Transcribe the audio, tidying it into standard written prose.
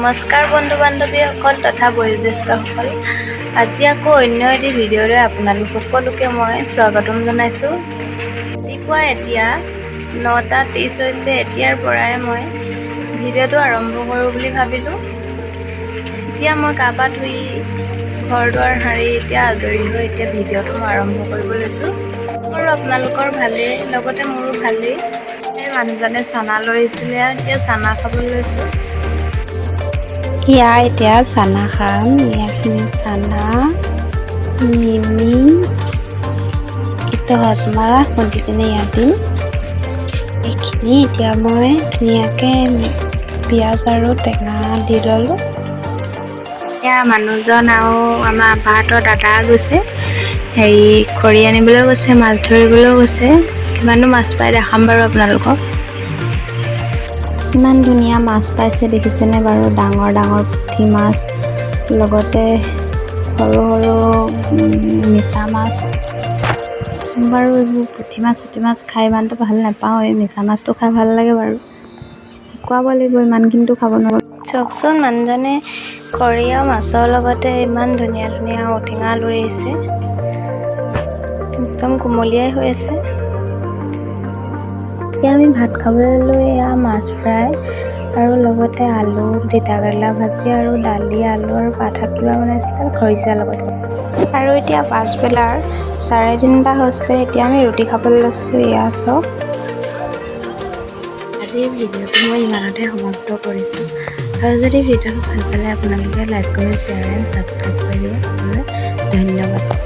নমস্কাৰ বন্ধু বান্ধৱীসকল তথা বয়োজ্যেষ্ঠসকল। আজি আকৌ অন্য এটি ভিডিঅ'লৈ আপোনালোক সকলোকে মই স্বাগতম জনাইছোঁ। ৰাতিপুৱা এতিয়া 9টা 30 হৈছে। এতিয়াৰ পৰাই মই ভিডিঅ'টো আৰম্ভ কৰোঁ বুলি ভাবিলোঁ। এতিয়া মই গা পা ধুই, ঘৰ দুৱাৰ সাৰি এতিয়া আজৰি হৈ এতিয়া ভিডিঅ'টো মই আৰম্ভ কৰিব লৈছোঁ। আৰু আপোনালোকৰ ভালেই, লগতে মোৰো ভালেই। এই মানুহজনে চানা লৈ আহিছিলে, এতিয়া চানা খাবলৈ লৈছোঁ। এয়া এতিয়া চানা খাম। ইয়াখিনি চানা, মিমি, এইটো হজমা খুন্দি কিনে ইয়াত দিম এইখিনি। এতিয়া মই ধুনীয়াকৈ পিঁয়াজ আৰু টেঙা দি ল'লোঁ। এয়া মানুহজন আৰু আমাৰ আবাহঁতৰ দাদা গৈছে, হেৰি খৰি আনিবলৈ গৈছে, মাছ ধৰিবলৈ গৈছে। কিমাননো মাছ পাই দেখাম বাৰু আপোনালোকক। ইমান ধুনীয়া মাছ পাইছে, দেখিছেনে বাৰু? ডাঙৰ ডাঙৰ পুঠি মাছ, লগতে সৰু সৰু মিছা মাছ। বাৰু এইবোৰ পুঠি মাছ চুঠি মাছ খাই ইমানটো ভাল নাপাওঁ। এই মিছা মাছটো খাই ভাল লাগে বাৰু। শুকুৱাব লাগিব, ইমানখিনিতো খাব নোৱাৰোঁ। চাওকচোন, মানুহজনে খৰি আৰু মাছৰ লগতে ইমান ধুনীয়া ধুনীয়া ঔটেঙা লৈ আহিছে। একদম কুমলীয়াই হৈ আছে। এতিয়া আমি ভাত খাবলৈ লৈ এয়া মাছ ফ্ৰাই আৰু লগতে আলু তিতা কেৰেলা ভাজি আৰু দালি, আলু আৰু পাত শাক কিবা বনাইছিলে খৰিচা লগত। আৰু এতিয়া পাছবেলাৰ 3:30 হৈছে। এতিয়া আমি ৰুটি খাবলৈ লৈছোঁ। এয়া চাওক। আজিৰ ভিডিঅ'টো মই ইমানতে সমাপ্ত কৰিছোঁ। আৰু যদি ভিডিঅ'টো ভাল পালে আপোনালোকে like, comment, share and subscribe কৰি দিব। ধন্যবাদ।